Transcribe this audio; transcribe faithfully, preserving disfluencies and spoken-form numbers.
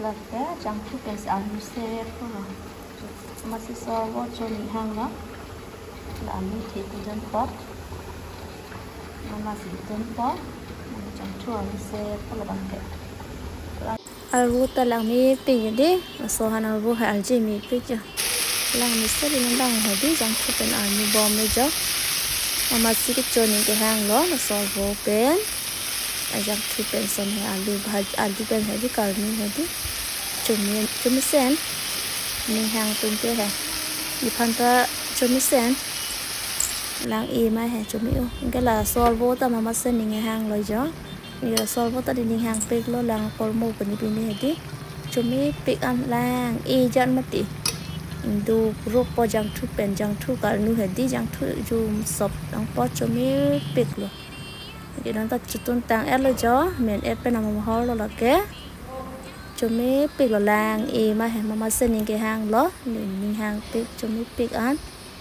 Lake jangthu pensi arni se pulo. Masi solvo cho ning hanglo. La arni the pudun pot. Masi dun pot. Jangthu arni se pulo bangke. Arvo ta langmepik dei. Sohan arvo hai arjimepik jo. Langmesen ning bang hai dei, jangthu pen arni bom le jo. Masi kecho ning kehanglo, la solvo pen. Ajangthu pen son hai alu bhaj-, alu pen hai dei, karni hai dei. Chome, chomesen. Ning hang tum ke hai. Iphan ta chomesen. Lang-e ma hai chome-o. Anke la solvo ta mama sen ning hanglo jo. Anke la solvo ta dei ning hangpiklo, lang kormo pini pini hai dei. Chomepik an, lang-e jan mati. Indo ruk po jangthu pen, jangthu karnu hai dei, jangthu jum sop lang po, chomepiklo. Anke non ta chotun tang-etlo jo, men-et pen amahorlo lake. Chomepiklo, lang-e ma hai, mama sen ning kehanglo, ning hangpik, chomepik an.